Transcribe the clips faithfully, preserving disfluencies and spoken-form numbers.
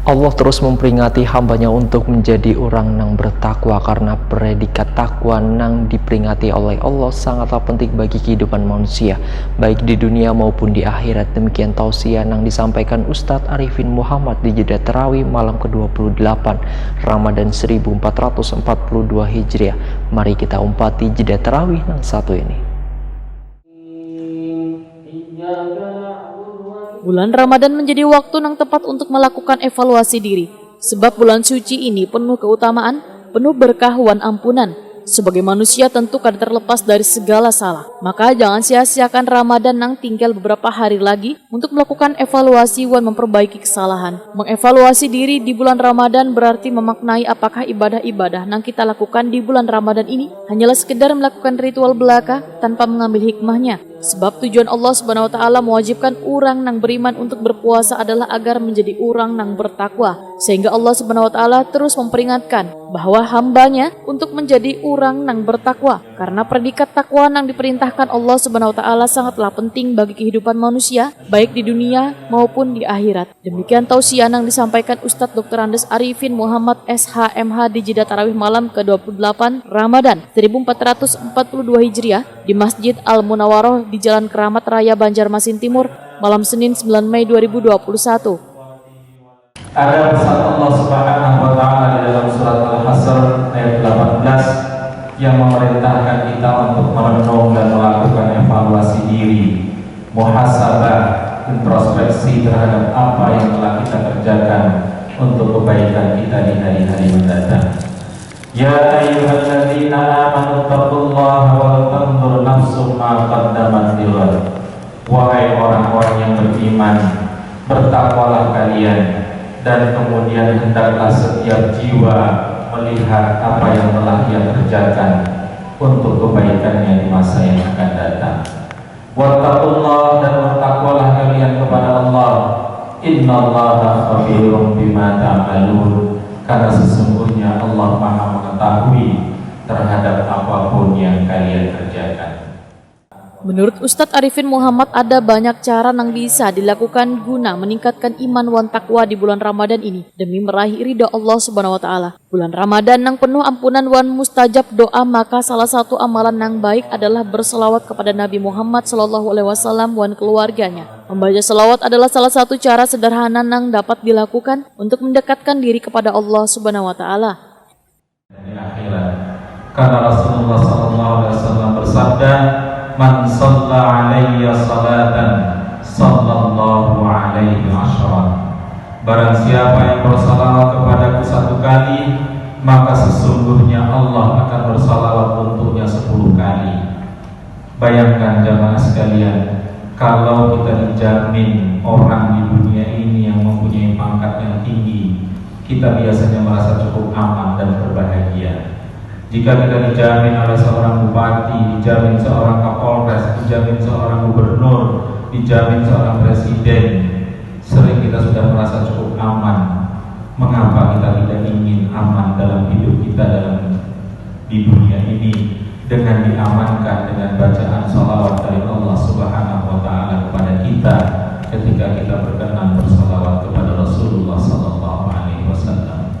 Allah terus memperingati hambanya untuk menjadi orang nang bertakwa karena predikat takwa nang diperingati oleh Allah sangatlah penting bagi kehidupan manusia, baik di dunia maupun di akhirat. Demikian tausiah nang disampaikan Ustadz Arifin Muhammad di jeda tarawih malam kedua puluh delapan Ramadan seribu empat ratus empat puluh dua Hijriah. Mari kita umpati jeda tarawih nang satu ini. Bulan Ramadan menjadi waktu nang tepat untuk melakukan evaluasi diri, sebab bulan suci ini penuh keutamaan, penuh berkah wan ampunan. Sebagai manusia tentu kada terlepas dari segala salah. Maka jangan sia-siakan Ramadan nang tinggal beberapa hari lagi untuk melakukan evaluasi wan memperbaiki kesalahan. Mengevaluasi diri di bulan Ramadan berarti memaknai apakah ibadah-ibadah nang kita lakukan di bulan Ramadan ini hanyalah sekedar melakukan ritual belaka tanpa mengambil hikmahnya. Sebab tujuan Allah Subhanahu wa taala mewajibkan orang nang beriman untuk berpuasa adalah agar menjadi orang nang bertakwa. Sehingga Allah Subhanahu wa taala terus memperingatkan bahwa hambanya untuk menjadi orang nang bertakwa. Karena predikat takwa nang diperintahkan Allah Subhanahu wa taala sangatlah penting bagi kehidupan manusia, baik di dunia maupun di akhirat. Demikian tausiah nang disampaikan Ustadz Doktor Andes Arifin Muhammad S H M H di jeda tarawih malam ke dua puluh delapan Ramadan seribu empat ratus empat puluh dua Hijriah di Masjid Al Munawaroh di Jalan Keramat Raya Banjarmasin Timur, malam Senin sembilan Mei dua ribu dua puluh satu. Ada pesan Allah Subhanahu wa taala di dalam surat Al-Hasr ayat delapan belas yang memerintahkan kita untuk merenung dan melakukan evaluasi diri, muhasabah, introspeksi terhadap apa yang telah kita kerjakan untuk kebaikan kita di hari-hari mendatang. Ya ayyuhalladzina amanu taqullaha wal tanzur nafsum ma qaddamat lighad. Wahai orang-orang yang beriman, bertakwalah kalian, dan kemudian hendaklah setiap jiwa melihat apa yang telah ia kerjakan untuk kebaikannya di masa yang akan datang. Wattaqullah, dan bertakwalah kalian kepada Allah. Innallaha khabirum bima ta'malun, karena sesungguhnya Allah Maha Mengetahui terhadap apapun yang kalian kerjakan. Menurut Ustadz Arifin Muhammad, ada banyak cara nang bisa dilakukan guna meningkatkan iman wan takwa di bulan Ramadan ini demi meraih ridha Allah Subhanahu wa taala. Bulan Ramadan nang penuh ampunan wan mustajab doa, maka salah satu amalan nang baik adalah berselawat kepada Nabi Muhammad sallallahu alaihi wasallam wan keluarganya. Membaca selawat adalah salah satu cara sederhana nang dapat dilakukan untuk mendekatkan diri kepada Allah Subhanahu wa taala. Di akhirat. Karena Rasulullah sallallahu alaihi wasallam bersabda, "Man shalla alayya salatan, sallallahu alaihi asyran." Barang siapa yang bersalawat kepadaku satu kali, maka sesungguhnya Allah akan bersalawat untuknya sepuluh kali. Bayangkan jamaah sekalian, kalau kita dijamin orang di dunia ini yang mempunyai pangkat yang tinggi, kita biasanya merasa cukup aman dan berbahagia. Jika kita dijamin oleh seorang bupati, dijamin seorang kapolres, dijamin seorang gubernur, dijamin seorang presiden, sering kita sudah merasa cukup aman. Mengapa kita tidak ingin aman dalam hidup kita dalam di dunia ini dengan diamankan dengan bacaan salawat dari Allah Subhanahu wa taala kepada kita ketika kita berkenan bersalawat kepada Rasulullah sallallahu alaihi wasallam.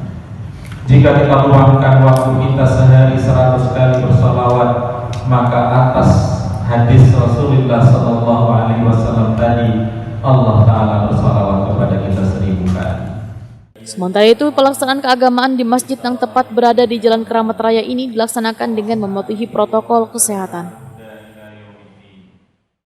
Jika kita luangkan waktu kita sehari seratus kali bersalawat, maka atas hadis Rasulullah sallallahu alaihi wasallam tadi Allah taala bersalawat kepada kita seribu kali. Sementara itu, pelaksanaan keagamaan di masjid yang tepat berada di Jalan Keramat Raya ini dilaksanakan dengan mematuhi protokol kesehatan.